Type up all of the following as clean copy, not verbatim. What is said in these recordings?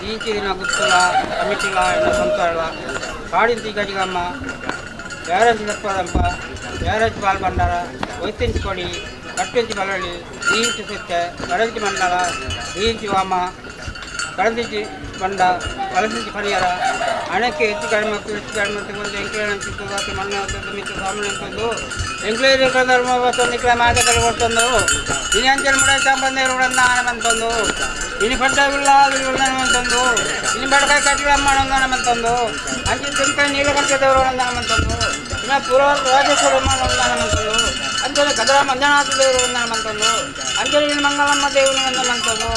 ಇಂಚಿನ ಗುತ್ತುಲ ಕಮಿಟಿಲ ಎನ್ನ ಸಂಸಾರಲ ಕಾಡಿಂತಿ ಗಜಿಗಮ್ಮ barrage ದಪ್ಪದಂಪ barrage ball ಭಂಡಾರ ಒಯ್ತಿಂಚಿ ಕೊಡಿ ಕಟ್ಟೆಂಚಿ ಬಲಳಿ ಇಂಚು ಸುತ್ತೆ ಕಡಂಚಿ ಮಂಡಲ ಇಂಚಿ ವಾಮ ಕಡಂತಿಂಚಿ ಬಂಡ ಕಲಸಿಂಚಿ ಪರಿಹಾರ ಅಣಕ್ಕೆ ಹೆಚ್ಚು ಕಡಿಮೆ ಹೆಚ್ಚು ಕಡಿಮೆ ಒಂದು ಎಂಕ್ಲೇನ್ ಚಿತ್ತದಾತಿ ಮಣ್ಣು ಮಿತ್ತ ಸಾಮಾನ್ಯ ಅಂತಂದು ಎಂಕ್ಲೇರಿ ಧರ್ಮ ಬರ್ತಂದು ಇಕ್ಲೆ ಮಾತೆ ಕಡೆ ಕೊಡ್ತಂದು ಇನಿ ಅಂಚಲ್ ಮುಡ ಸಂಬಂಧ ಅಂತಂದು ಇನಿ ಪಡ್ಡವಿಲ್ಲ ಅಂತಂದು ಇನಿ ಬಡಕಾಯಿ ಕಟ್ಟಿಲಮ್ಮ ಅಂತಂದು ಅಂಚಿನ ತಿಂಕಾಯಿ ನೀಲಕಂಠ ದೇವರು ಅಂತಂದು ಇನ್ನ ಪೂರ್ವ ರಾಜೇಶ್ವರ ಅಂತಂದು ಅಂಚನೆ ಕದರ ಮಂಜುನಾಥ ದೇವರು ಅಂತಂದು ಅಂಚನೆ ಮಂಗಳಮ್ಮ దేవుని వందనంತಂದು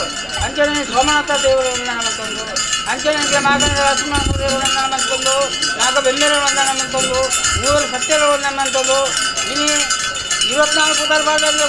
ಅಂಚನೆ ಸೋಮನಾಥ ದೇವರು వందనమంತಂದು ಅಂಚನೆ ಮಾಗನ ಲಕ್ಷ್ಮಣ ದೇವರು వందనమంತಂದು ನಾಗ ಬೆಮ್ಮೆರ వందనమంತಂದು ಮೂವರು ಸತ್ಯರ వందనమంತಂದು ಇನಿ 24 ದರ್ಬಾರ್ದಲ್ಲಿ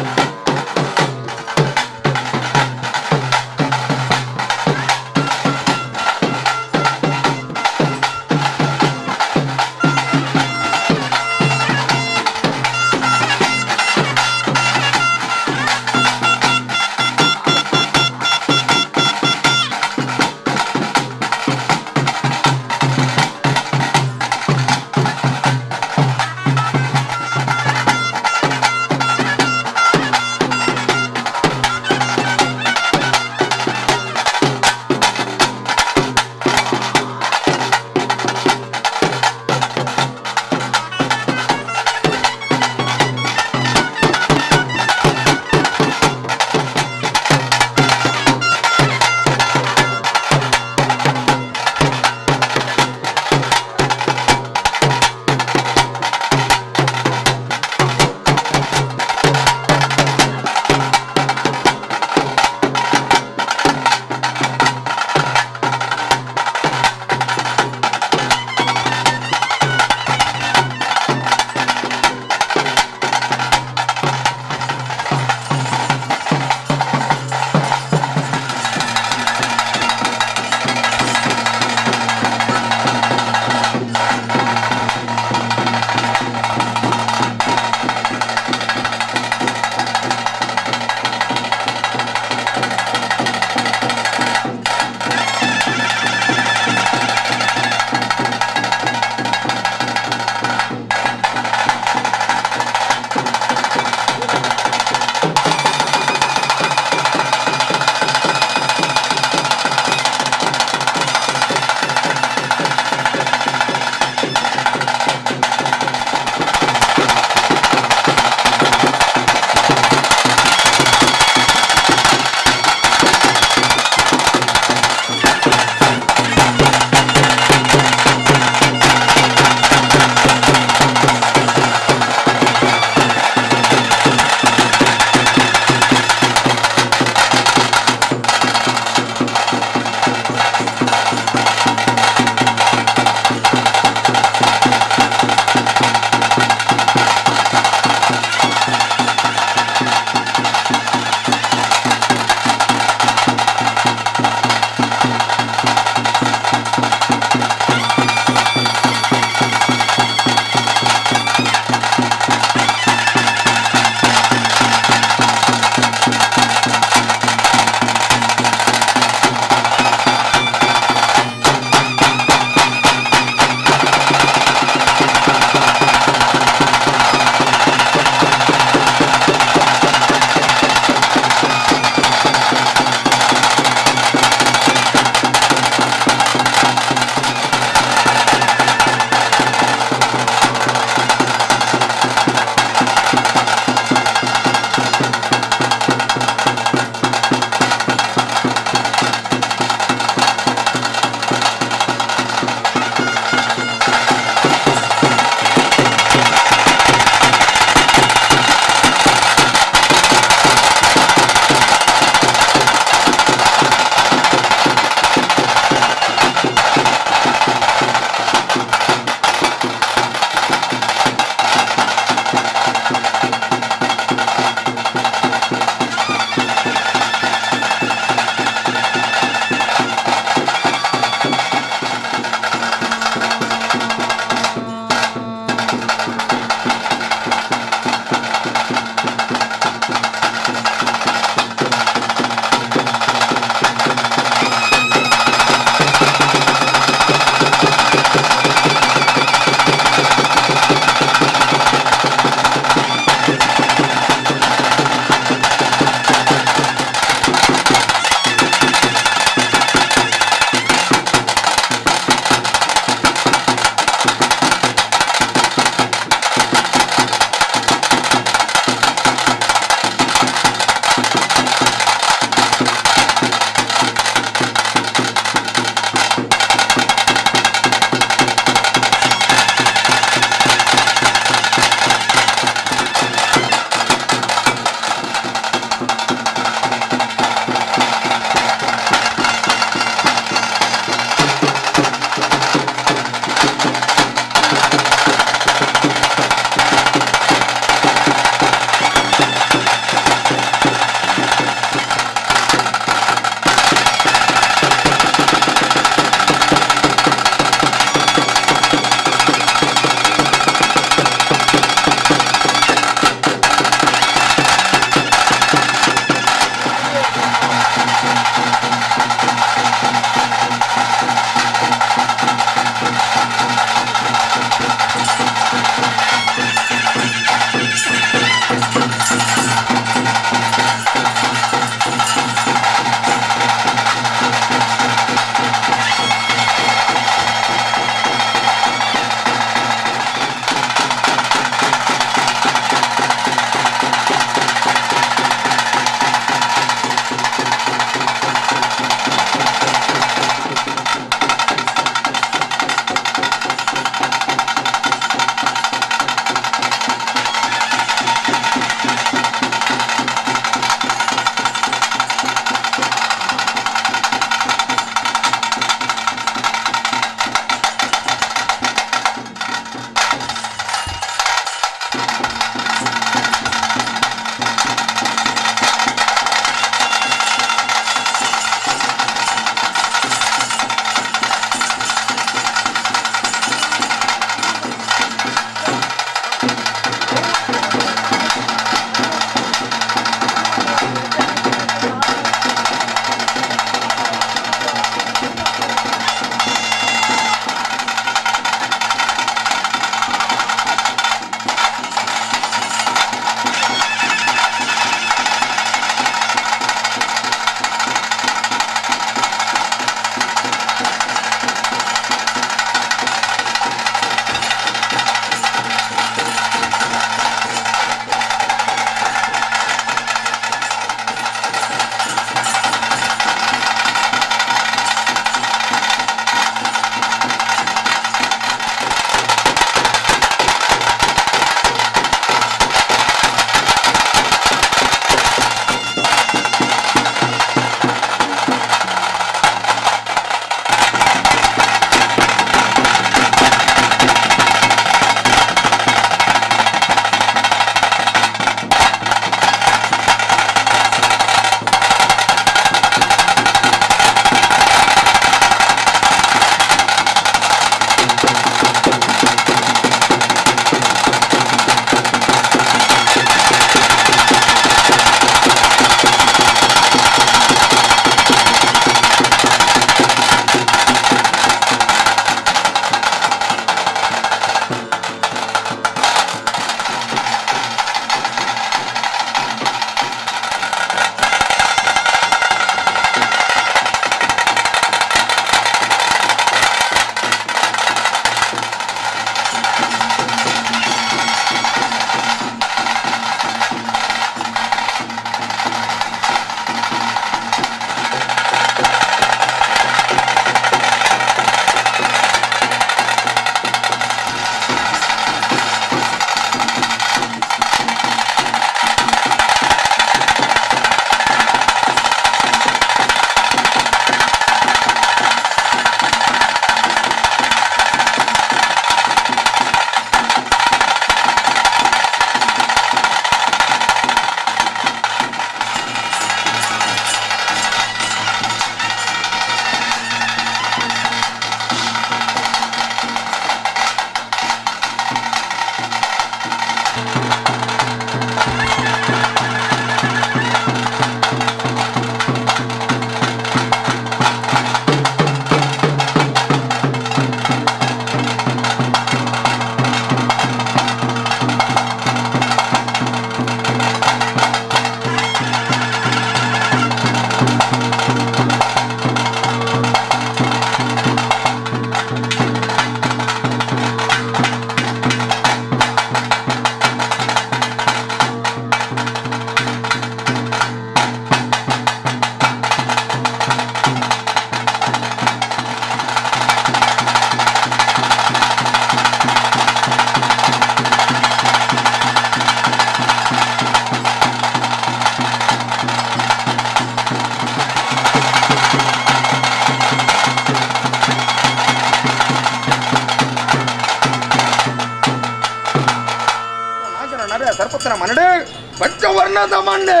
ಪಂಚವರ್ಣದ ಮಣ್ಣು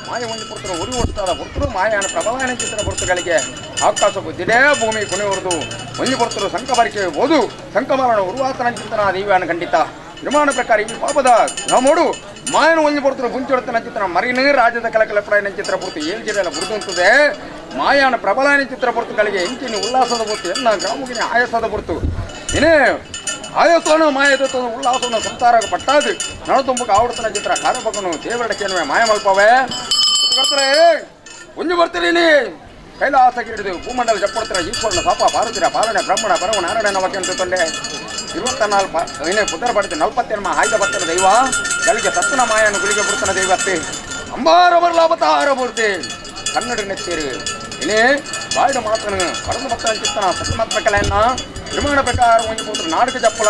ಮಾಯ ಒಂದು ಪುರ್ತರು ಉರಿ ಹೊಡ್ತಾರ ಪುರ್ತರು ಮಾಯಾನ ಪ್ರಬಲನ ಚಿತ್ರ ಪುರ್ತುಗಳಿಗೆ ಆಕಾಶ ಬುದ್ಧಿಡೇ ಭೂಮಿ ಕುಣಿಯುವುದು ಒಂದು ಪುರ್ತರು ಸಂಕ ಬರಿಕೆ ಓದು ಸಂಕಮರಣ ಉರುವಾತನ ಚಿಂತನ ದೈವಾನ ಖಂಡಿತ ನಿರ್ಮಾಣ ಪ್ರಕಾರ ಈ ಪಾಪದ ಗ್ರಾಮೋಡು ಮಾಯನ ಒಂದು ಪುರ್ತರು ಗುಂಚೊಡತನ ಚಿತ್ರ ಮರಿನ ರಾಜ್ಯದ ಕಲಕಲ ಪ್ರಾಯನ ಚಿತ್ರ ಪುರ್ತು ಏಳು ಜಿಲ್ಲೆಯ ಬುರುದುಂತದೆ ಮಾಯಾನ ಪ್ರಬಲನ ಚಿತ್ರ ಪುರ್ತುಗಳಿಗೆ ಎಂಚಿನ ಉಲ್ಲಾಸದ ಪುರ್ತು ಎನ್ನ ಗ್ರಾಮಗಿನ ಆಯಾಸದ ಪುರ್ತು ಏನೇ ಆಯಸೋನು ಮಾಯದ ಉಲ್ಲಾಸವನ್ನು ಸಂಸಾರ ಪಟ್ಟಾದು ನಳತುಂಬಕ್ಕೆ ಆವರ್ತನ ಚಿತ್ರ ಕಾರಪಕ್ಕನು ದೇವರಡಕ್ಕೇನುವೆ ಮಾಯ ಮಲ್ಪವೇ ಬರ್ತಾರೆ ಒಂಜು ಬರ್ತೀರಿ ಕೈಲಾಸ ಹಿಡಿದು ಭೂಮಂಡಲ ಜಪ್ಪಡ್ತಾರೆ ಈಶ್ವರನ ಶಾಪ ಭಾರತೀಯ ಪಾಲನೆ ಬ್ರಾಹ್ಮಣ ಪರವ ನಾರಾಯಣ ವಾಕ್ಯ ಅಂತ ತೊಂಡೆ 24 ಏನೇ ಪುದರ ಪಡೆದು 47 ಆಯ್ದ ಬರ್ತಾನೆ ದೈವ ಗಳಿಗೆ ತತ್ತನ ಮಾಯನ್ನು ಗುಳಿಗೆ ಬಿಡ್ತಾನೆ ದೈವತ್ತೆ ಅಂಬಾರ ಬರಲಾವತಾರ ಮೂರ್ತಿ ಕನ್ನಡ ನೆತ್ತೀರಿ ಏನೇ ಬಾಯ್ದ ಮಾತನು ಕಡಲು ಭಕ್ತನ ಚಿತ್ತನ ಸತ್ಯಮಾತ್ಮಕಲೆಯನ್ನ ನಿರ್ಮಾಣ ಪ್ರಕಾರ ಒಂಜಿ ಪುತ್ರ ನಾಡಕ ಜಪ್ಪಲ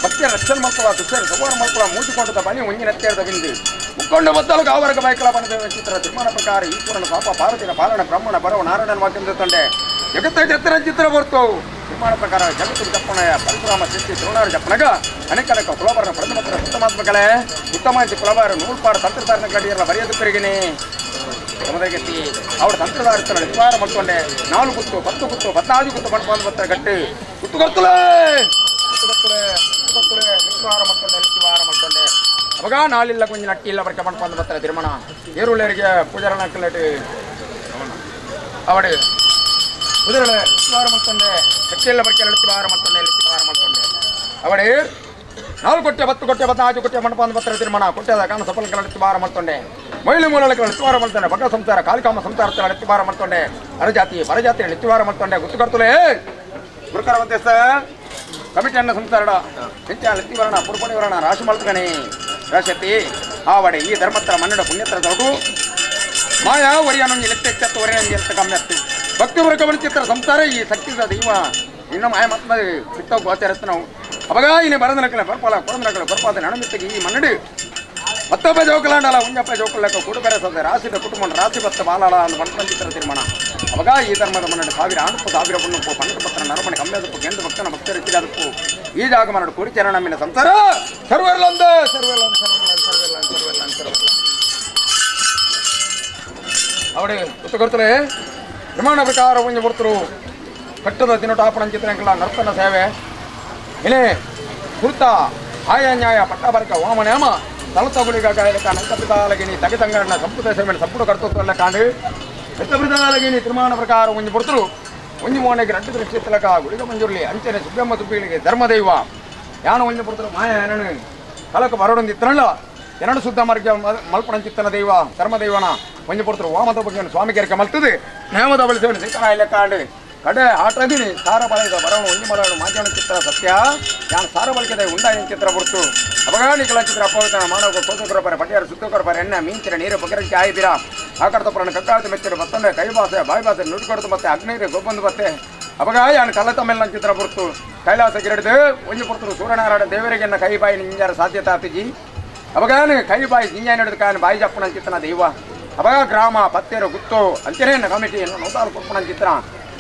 ಭಕ್ತಿಯ ರಕ್ಷಣೆ ಮಲ್ಪಲ ದುಷ್ಟರ ಸವಾರ ಮಲ್ಪಲ ಮೂಚಿಕೊಂಡದ ಬಲಿ ಒಂಜಿ ನೆತ್ತೇರದ ಬಿಂದು ಮುಕ್ಕೊಂಡು ಬದ್ದಲು ಗಾವರಗ ಬೈಕಲ ಬನದೇವ ಚಿತ್ರ ನಿರ್ಮಾಣ ಪ್ರಕಾರ ಈಶ್ವರನ ಶಾಪ ಭಾರತೀಯ ಪಾಲನ ಬ್ರಾಹ್ಮಣ ಬರವ ನಾರಾಯಣನ ವಾಕ್ಯದ ತಂಡೆ ಜಗತ್ತ ಜತ್ರ ಚಿತ್ರ ಬರ್ತು ನಿರ್ಮಾಣ ಪ್ರಕಾರ ಜಗತ್ತು ಜಪ್ಪಣಯ ಪರಶುರಾಮ ಸಿದ್ಧಿ ದ್ರೋಣಾರ ಜಪ್ಪಣಗ ಅನೇಕ ಅನೇಕ ಕುಲಬರನ ಪ್ರಥಮತ್ರ ಸತ್ತಮಾತ್ಮಕಲೆ ಉತ್ತಮ ಕುಲಬಾರ ನೂಲ್ಪಾರ ತಂತ್ರಧಾರಣ ಗಡಿಯಲ್ಲ ಬರೆಯೋದು ಪೆರಿಗಿನಿ ಸಮುದ್ರಗತಿ ಅವರ ತಂತ್ರಧಾರತನ ನಿವಾರ ಮಾಡ್ಕೊಂಡೆ 4 ಗುತ್ತು 10 ಗುತ್ತು 14 ಗುತ್ತು ಬಂದು ಬರ್ತಾರೆ ಗಟ್ಟಿ ಗುತ್ತು ಗೊತ್ತಲೇ ಗುತ್ತು ಗೊತ್ತಲೇ ಗುತ್ತು ಗೊತ್ತಲೇ ನಿವಾರ ಮಾಡ್ಕೊಂಡೆ ನಿವಾರ ಮಾಡ್ಕೊಂಡೆ ಅವಾಗ ನಾಳಿಲ್ಲ ಕೊಂಚ ನಟ್ಟಿ ಇಲ್ಲ ಬರ್ಕೆ ಬಂದು ಬರ್ತಾರೆ ತಿರುಮಣ ಏರುಳ್ಳರಿಗೆ ಪೂಜಾರಣ ಹಾಕಲಾಟಿ ಅವಡು ಕುದುರೆ ನಿವಾರ ಮಾಡ್ಕೊಂಡೆ ಗಟ್ಟಿಲ್ಲ ಬರ್ಕೆ ನಿವಾರ ಮಾಡ್ಕೊಂಡೆ ನಿವಾರ ಮಾಡ್ಕೊಂಡೆ ಅವಡು 4 ಕೊಟ್ಟೆ 10 ಕೊಟ್ಟೆ 14 ಕೊಟ್ಟೆ ಮಂಟಪ ಬರ್ತಾರೆ ತಿರುಮಣ ಕೊಟ್ಟೆದ ಕಾಣ ಸಫಲಗಳ ನಿವಾರ ಮಾಡ್ಕೊಂಡೆ ಮೈಲು ಮೂಲಗಳ ನಿತ್ಯವಾರ ಮಾಡ್ತಾನೆ ಭಗ್ನ ಸಂಸಾರ ಕಾಲಿಕಾಮ ಸಂಸಾರ ನಿತ್ಯವಾರ ಮಾಡ್ಕೊಂಡೆ ಅರಜಾತಿ ಪರಜಾತಿ ನಿತ್ಯವಾರ ಮಾಡ್ಕೊಂಡೆ ಗುತ್ತು ಕರ್ತಲೇ ಗುರುಕರ ಮಧ್ಯಸ್ಥ ಕಮಿಟಿಯನ್ನ ಸಂಸಾರ ನಿತ್ಯ ನಿತ್ಯವರಣ ಪುರ್ಪಣಿವರಣ ರಾಶಿ ಮಾಡ್ತಾನೆ ರಾಶತಿ ಆವಡೆ ಈ ಧರ್ಮತ್ರ ಮನ್ನಡ ಪುಣ್ಯತ್ರ ದೊಡ್ಡು ಮಾಯಾ ಒರಿಯಾನೊಂದು ಲೆಕ್ಕ ಒರೆಯೊಂದು ಎತ್ತ ಕಮ್ಮಿ ಭಕ್ತಿ ವರ್ಗವನ ಚಿತ್ರ ಸಂಸಾರ ಈ ಶಕ್ತಿದ ದೈವ ಇನ್ನು ಮಾಯ ಮಾತ್ಮ ಸಿಕ್ಕ ಗೋಚರತ್ ನಾವು ಅವಾಗ ಇನ್ನೇ ಬರದನಕಲೆ ಬರ್ಪಾಲ ಕೊಡದನಕಲೆ ಬರ್ಪಾದ ನಣಮಿತ್ತಗೆ ಈ ಮನ್ನಡು ಮತ್ತೊಬ್ಬ ಜೋಕಲಾಂಡಲ ಉಂಜಪ್ಪ ಜೋಕಲಕ್ಕ ಕುಡುಬೆರೆ ಸದ ರಾಶಿದ ಕುಟುಂಬ ರಾಶಿ ಬತ್ತ ಬಾಲಾಳ ಅಂದು ಮಂಚಿತ್ರ ತೀರ್ಮಾನ ಅವಾಗ ಈ ಧರ್ಮದ ಮನ್ನಡು 1000 ಆಣುಪ್ಪು 1000 ಪುಣ್ಣಪ್ಪು 12 ಪತ್ರ ನರಮಣಿ ಕಮ್ಮಿಯದಪ್ಪು ಕೇಂದ್ರ ಭಕ್ತನ ಭಕ್ತರ ಹೆಚ್ಚಿದಪ್ಪು ಈ ಜಾಗ ಮನ್ನಡು ಕುರಿಚರಣ ನಮ್ಮಿನ ಸಂಸಾರ ಸರ್ವರ್ಲಂದ ಸರ್ವರ್ಲಂದ ಸರ್ವರ್ಲಂದ ಸರ್ವರ್ಲಂದ ಸರ್ವರ್ಲಂದ ಸರ್ವರ್ಲಂದ ಅವಡೆ ಗೊತ್ತು ನಿರ್ಮಾಣ ಪ್ರಕಾರ ಒಂಜಿ ಬರ್ತರು ಕಟ್ಟದ ತಿನ್ನೋಟ ಚಿತ್ರ ನರ್ತನ ಸೇವೆ ಇನೇ ಕುರ್ತ ಆಯ ನ್ಯಾಯ ಪಟ್ಟಾಬರಕ ವಾಮನೇಮ ತಲತಗುಳಿಗ ಕಾಯಕ ನಂತಪಿತಾಲಗಿನಿ ತಗಿತಂಗಣ್ಣ ಸಂಪುಟ ಸೇವೆ ಸಂಪುಟ ಕರ್ತೃತ್ವ ಕಾಂಡು ಎತ್ತಪಿತಾಲಗಿನಿ ತೀರ್ಮಾನ ಪ್ರಕಾರ ಒಂಜಿ ಬರ್ತರು ಒಂಜಿ ಮೋನೆಗೆ 2 ದೃಷ್ಟಿ ತಿಲಕ ಗುಳಿಗ ಮಂಜುರ್ಲಿ ಅಂಚನೆ ಸುಬ್ಬಮ್ಮ ಸುಬ್ಬಿಗಳಿಗೆ ಧರ್ಮದೈವ ಯಾನು ಒಂಜಿ ಬರ್ತರು ಮಾಯ ಏನನು ಕಲಕ ಬರೋಡೊಂದಿತ್ತನಲ್ಲ ಎರಡು ಶುದ್ಧ ಮಾರ್ಗ ಮಲ್ಪಣಂಚಿತ್ತನ ದೈವ ಧರ್ಮದೈವನ ಒಂಜಿ ಪೊರ್ತರು ವಾಮದ ಬಗ್ಗೆ ಸ್ವಾಮಿ ಕೆರಕೆ ಮಲ್ತದೆ ನೇಮದ ಬಳಿ ಸೇವನೆ ಸಿಕ್ಕನ ಇಲ್ಲ ಕಾಂಡು ಕಡೆ ಆಟದಿನಿ ಸಾರ ಬಳದ ಬರೋಣ ಒಂಜಿ ಮರಣ ಮಾಧ್ಯಮ ಚಿತ್ರ ಸತ್ಯ ಯಾನ್ ಸಾರ ಬಳಕೆದ ಉಂಡಾಯಿನ ಚಿತ್ರ ಬರ್ತು ಅಪಗಾನಿಕಲ ಚಿತ್ರ ಅಪವಿತನ ಮಾನವ ಕೋತಕರಪರ ಪಟಿಯಾರ ಸುತ್ತಕರಪರ ಎಣ್ಣ ಮೀಂಚಿನ ನೀರು ಬಗರಕ್ಕೆ ಆಯ್ದಿರಾ ಆಕರ್ತಪರನ ಕಕ್ಕಾದ ಮೆಚ್ಚಿನ ಬತ್ತಂಡೆ ಕೈಬಾಸೆ ಬಾಯ್ಬಾಸೆ ನುಡಿಕೊಡ್ತು ಮತ್ತೆ ಅಗ್ನೀರು ಗೊಬ್ಬಂದು ಬತ್ತೆ ಅವಾಗ ಯಾನ್ ಕಲ್ಲ ತಮ್ಮೆಲ್ಲ ಚಿತ್ರ ಬರ್ತು ಕೈಲಾಸ ಗಿರಡ್ದು ಒಂಜಿ ಪೊರ್ತರು ಸೂರ್ಯನಾರಾಯಣ ದೇವರಿಗೆನ್ನ ಕೈ ಬಾಯಿ ನಿಂಜಾರ ಸಾಧ್ಯತೆ ಆತಿಜಿ ಅವಾಗ ಕೈ ಬಾಯಿ ನಿಂಜಾನ ಹಿಡಿದು ಕಾನು ಬಾಯಿ ಜಪ್ಪಣ ಚಿತ್ರನ ದೈವ ಅವಾಗ ಗ್ರಾಮ ಪತ್ತೇರು ಗುತ್ತು ಅಂಚನೆ ಕಮಿಟಿ ನೋತಾರು ಕೊಪ್ಪಣ ಚಿತ್ರ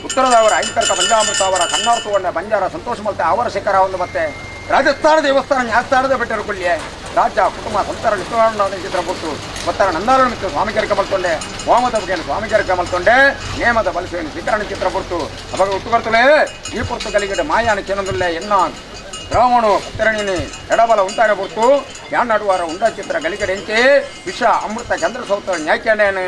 ಉತ್ತರದವರ ಐಕರ್ಕ ಪಂಜಾಮೃತ ಅವರ ಕಣ್ಣಾರ್ ತಗೊಂಡ ಬಂಜಾರ ಸಂತೋಷ ಮಲ್ತೆ ಅವರ ಶಿಖರ ಒಂದು ಮತ್ತೆ ರಾಜಸ್ಥಾನ ದೇವಸ್ಥಾನ ನ್ಯಾಯಸ್ಥಾನದ ಬೆಟ್ಟರು ಕೊಲ್ಲಿಯೇ ರಾಜ್ಯ ಕುಟುಂಬ ಸಂಸಾರ ನಿತ್ಯ ಚಿತ್ರ ಕೊಟ್ಟು ಮತ್ತರ ನಂದಾರಣ ಮಿತ್ರ ಸ್ವಾಮಿ ಕರ್ಕ ಮಲ್ಕೊಂಡೆ ವಾಮದ ಬಗೆಯನ್ನು ಸ್ವಾಮಿ ಕರ್ಕ ಮಲ್ಕೊಂಡೆ ನೇಮದ ಬಲಸೆಯನ್ನು ಸ್ವೀಕರಣ ಚಿತ್ರ ಕೊಡ್ತು ಅವಾಗ ಉಟ್ಟುಕೊರ್ತಲೇ ಈ ಪೊರ್ತು ಕಲಿಗಡೆ ಮಾಯಾನ ಚೆನ್ನದುಲ್ಲೆ ಎನ್ನ ರಾವಣು ಪತ್ತರಣಿನಿ ಎಡಬಲ ಉಂಟಾಗ ಪೊರ್ತು ಯಾನ್ ನಡುವಾರ ಉಂಡ ಚಿತ್ರ ಗಲಿಗಡೆ ಎಂಚೆ ವಿಷ ಅಮೃತ ಚಂದ್ರ ಸೌತ ನ್ಯಾಯ್ಕೇನು